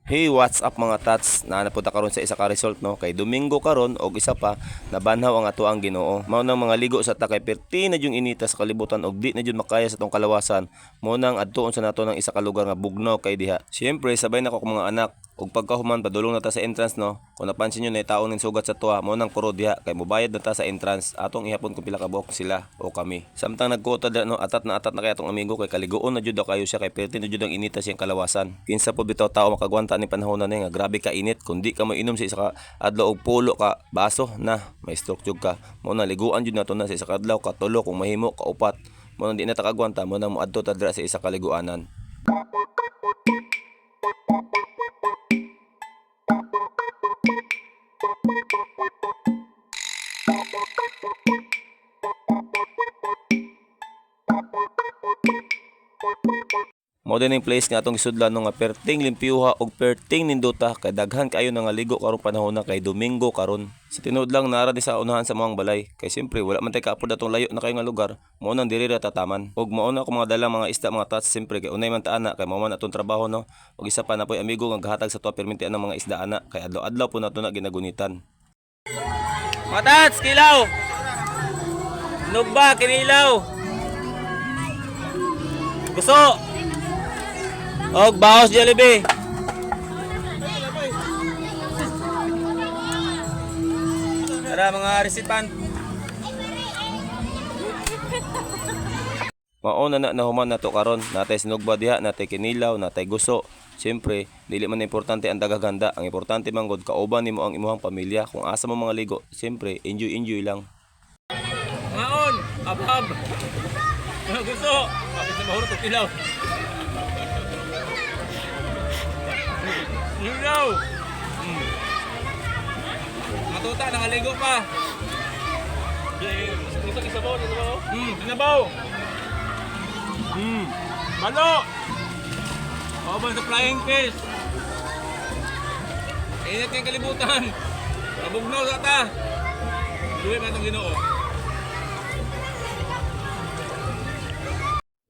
Hey, what's up, mga tats? Naa na pud ta karon sa isa ka resort, no, kay Domingo karon og isa pa, nabanhaw ang atoang Ginoo. Mao nang mga ligo sa ta kay perti na jung inita sa kalibutan og di na jud makaya sa atong kalawasan. Mao nang adtuon sa nato ng isa ka lugar nga bugnaw kay diha. Siyempre sabay na ko akong mga anak ug pagkahuman padulong na ta sa entrance, no. Kung napansin nyo, na taon ning sugat sa tuwa, mao nang kuro diha kay mobayad na ta sa entrance. Atong ihapon kung pila ka buok sila o kami. Samtang nagkuota dira, no, atat na kay atong amigo kay kaliguon na jud daw kayo siya kay perti na jud ang inita siyang kalawasan. Kinsa po bitaw tao makagwanta ni panahon na ni nga grabe ka init? Kun di ka mo inom sa isa ka adlaw og pulo ka baso na, may stroke jud ka. Mao na liguan jud nato na sa isa ka adlaw, katulo, kung mahimo kaupat. Mao nang di na ta kagwanta, mao nang moadto ta dira sa isa ka liguanan. Mao din ning place nga atong gisudlan, no, nga perting limpyuha og perting nindota kay daghan kaayo nga ligo karong panahon na kay Domingo karon. Sa tinuod lang, nara di sa unahan sa among balay kay siyempre wala man tay ka-afford atong layo na kayo nga lugar, mao nang diri ra tataman. Og mao na ako mga dala mga isda, mga tats, siyempre kay unay man ta ana kay mao man atong trabaho, no. Og isa pa, na poy amigo nga gahatag sa tuwa perminti anang mga isda ana kay adlaw-adlaw po nato na ginagunitan. Mga tats, kilaw! Nugba, kinilaw! Gusto! Og baos Jollibee. Tara, mga resipan. Mao na na nahuman nato karon, natay sinugba diha, natay kinilaw, natay guso. Siyempre, dili man importante ang daghang, ang importante man gud kauban nimo ang imuhang pamilya kung asa mo mga ligo. Siyempre, enjoy enjoy lang. Maon, abab. Mga gusto, kapit na mahurot og kilaw. Kilaw. Matuta, nangaligo pa. Isabaw, isabaw. Sinabaw. Balo. Kauban sa flying fish. Init kayong kalibutan. Kabugnaw sa ta. Duwi pa itong Ginoo.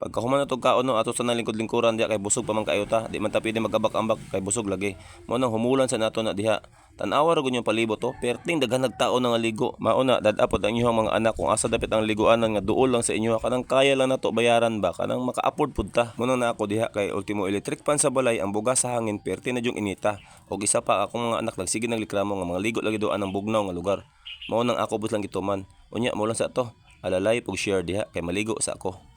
Pagkahuman na kaon, no, ato sa nalingkod-lingkuran diha kay busog pa man kaayo ta. Di man ta pwede magabak-ambak kay busog lagi. Mao nang humulan sa nato na diha. Tan-awa ra gud yung palibot to. Perting daghan nagtao nga ligo. Mao na dad-a pod ang inyong mga anak kung asa dapit ang liguanan nga duol lang sa inyo, kanang kaya lang nato bayaran ba, kanang maka-afford pud ta. Mao na ako diha kay ultimo electric pan sa balay, ang bugas sa hangin, perti na yung inita. Og isa pa, akong mga anak nagsige nagreklamo nga mga ligo lagi doan ang bugnaw nga lugar. Mao nang ako bus lang gituman. Unya mo lang sa to. Alalay pug share diha kay maligo sa ako.